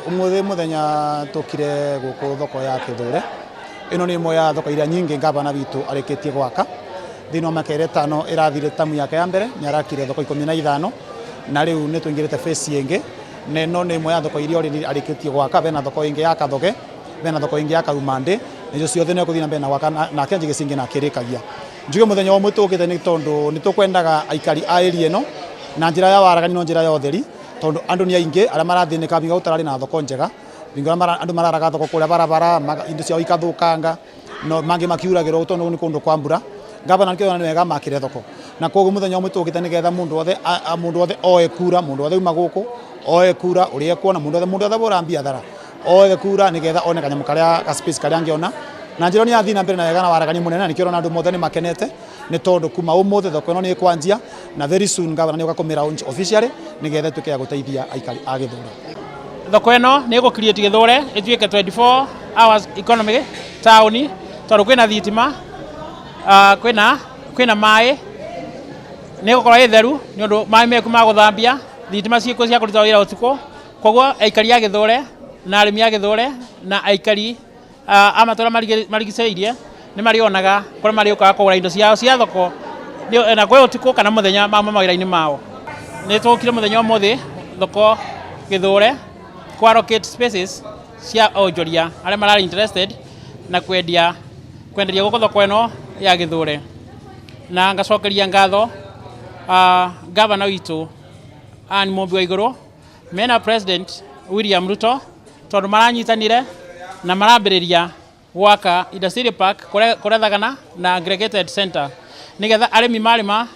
Umuthi muthenya tukire guku thoko ya Kithure. Ino ni imwe ya thoko iria nyingi ngavana witu arikitie gwaka. Thiini wa miaka ĩrĩa 5 ĩrathire tamu yake ya mbere nĩ arakire thoko 15, na rĩu nĩ tũingĩrĩte phase ĩngĩ, na ĩno nĩ ĩmwe ya thoko iria already arĩkĩtie gwaka. Bena thoko ĩngĩ ya Kathoge, bena thoko ĩngĩ ya Karumandĩ, na icio ciothe nĩ ekũthiĩ na mbere na gwaka na akĩanjia cingĩ na akĩrĩkagia. Njuge mũthenya wa ũmwe tũkĩte nĩ tondũ nĩ tũkwendaga aikari a area ĩno na njĩra ya waragani no njĩra ya ũtheri, tondũ andũ nĩ aingĩ arĩa marathĩnĩka bingo gũtararĩ na thoko njega, bingo andũ mararaga thoko kũrĩa barabara, indo ciao ikathũkanga, no mangĩ makiuragĩrwo tondũ nĩ kũndũ kwa mbura. Gavana nĩkĩo nĩ wega makĩre thoko, na koguo mũthenya ũmwe tũkĩte nĩgetha mũndũ wothe oe kura, mũndũ wothe uma gũkũ oe kura ũrĩa ekuona, mũndũ wothe bũra biathara oe kura nĩgetha one kanyamũ karĩa ka space karĩa angĩona. Na njĩra nĩ yathiĩ na mbere na wega na waragania mũnene, na nĩkĩo ũrona andũ mothe nĩ makenete, nĩ tondũ kuma ũmũthĩ thoko ĩno nĩ ĩkwanjia, na very soon gavana nĩ oka kũmĩ launch officially nĩgetha ĩtuĩke ya gũteithia aikari a Gĩthũre. Thoko ĩno nĩ ĩgũ create Gĩthũre ĩtuĩke 24 hours economy taũni, tondũ kwĩna thitima, kwĩna maĩ, nĩ ĩgũkorwo ĩ theru nĩ ũndũ maĩ meku ma gũthambia, thitima ciĩkuo cia kũruta wĩra ũtukũ. Koguo aikari a Gĩthũre na arĩmi a Gĩthũre na aikari a matũra marigicĩirie nĩ marĩonaga kũrĩa marĩũkaga kũgũra indo ciao cia thoko na kwĩ ũtukũ kana mũthenya mauma mawĩra-inĩ mao. Nĩ tũkire mũthenya ũmũthĩ thoko Gĩthũre kwa allocate spaces cia onjoria arĩa mararĩ interested na kwenderia gũkũ thoko ĩno ya Gĩthũre, na ngacokeria ngatho gavana witũ Ann Mũmbi wa Igũrũ mena President William Ruto, tondũ maranyitanire na marambĩrĩria gwaka industrial park kũrĩa Thagana na aggregated center, nĩgetha arĩmi marĩma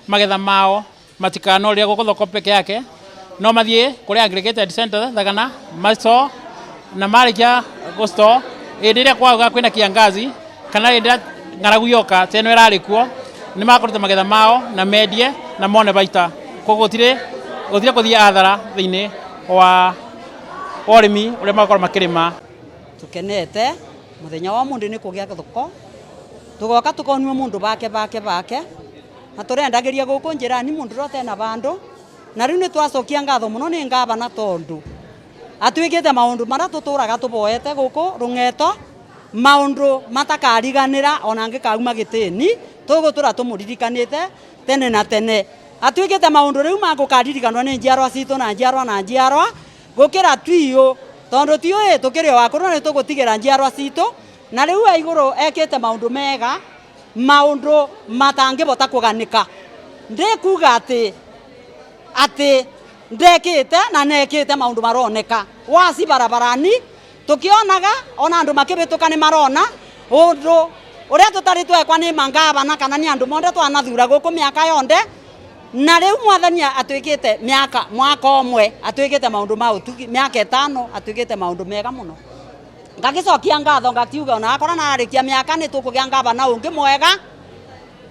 magetha mao matikanorĩre gũkũ thoko peke yake, no mathiĩ kũrĩa aggregated center Thagana ma store, na marĩkia gũ store, hĩndĩ ĩrĩa kwauga kwĩna kiangazi kana hĩndĩ ĩrĩa ng'aragu yoka ta ĩno ĩrarĩ kuo, nĩ makũruta magetha mao na mendie na mone baita. Koguo gũtirĩ kũthiĩ athara thĩinĩ wa ũrĩmi ũrĩa magakorwo makĩrĩma. Tukenete muthenya wa mundu ni kugia thoko, tugoka tukonua mundu bake bake bake, na turendagiria guku njirani mundu rotena bandu. Na riu ni twacokia ngatho muno ni ngavana, tondu atwikite maundu maria tuturaga tuboete guku Rung'eto, maundu matakariganira ona ngikauma gitini, tugutura tumuririkanite tene na tene. Atwikite maundu riu mangukaririkanwa ni njiarwa citu na njiarwa na njiarwa gukira twiu, tondu tiui tukiri o akuru ni tugutigira njiarwa citu. Na riu e iguru ekite maundu mega, maundu matangibota kuganika. Ndikuga ati ndekite na nekite maundu maroneka waci barabarani, tukionaga ona andu makibituka ni marona undu uria tutari twekwa ni mangavana kana ni andu monde twanathura guku miaka yonde. Na riu Mwathani atwikite miaka mwaka omwe atwikite maundu ma utugi, miaka 5 atwikite maundu mega muno. Ngagicokia ngatho ngakiuga ona akora narikia miaka ni tukugia ngavana ungi mwega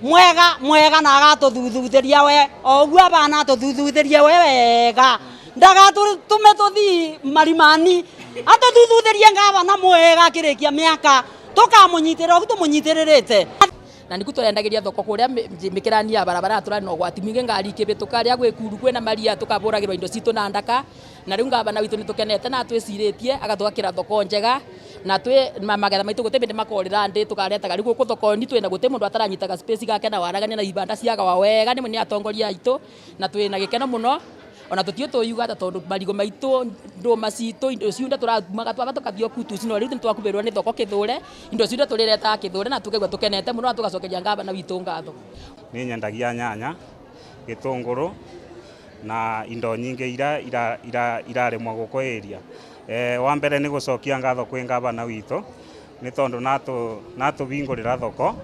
mwega mwega, na agatuthuthutheria we o uguo abana atuthuthutherie we wega, ndagatume tuthii marimani, atuthuthutherie ngavana mwega akirikia miaka tukamunyitira ogu tumunyitirite. Na niku turendagiria thoko kuria mikirani ya barabara, turari na ugwati mwingi, ngari ikibituka ria gwikuru kwina maria, tukaburagirwa indo citu na ndaka. Na riu ngavana witu ni tukenete na twiciritie agatwakira thoko njega, na twi magetha maitu guti bindi makorira ndi, tukaretaga riu guku thoko-ini twina guti mundu ataranyitaga space gake na waragania, na ibanda ciagawa wega ni atongoria aitu, na twina gikeno muno. Ona tutio tuyuga ta tondu marigo maitu, nduma citu, indo ciunda turaumaga twaba tukathio kutuci, no riu nitwakubirwo ni thoko Kithure, indo ciunda turiretaga Kithure, na tukaigua tukenete muno na tugacokeria ngavana witu ngatho. Ni nyendagia nyanya, gitunguru na indo nyingi ira irarimwo guku area. Wa mbere ni gucokia ngatho kwi ngavana witu ni tondu natubingurira thoko,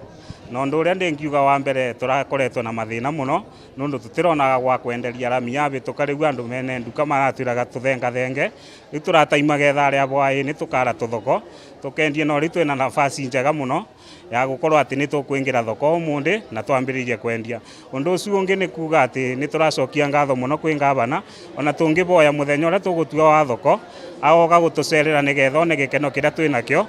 na undu uria ndingiuga wa mbere, turakoretwo na mathina muno nundu tutironaga gwa kwenderia rami yabituka. Riu andu mene nduka maratwiraga tuthengathenge, riu turataima getha aria bwaini tukara tuthoko tukendie. No riu twina nafasi njega muno ya gukorwo ati ni tukwingira thoko umundi na twambiririe kwendia. Undu ucio ungi ni kuga ati ni turacokia ngatho muno kwi ngavana, ona tungiboya muthenya uria tugutua wa thoko agoka gutucerera nigetha one gikeno kiria twinakio.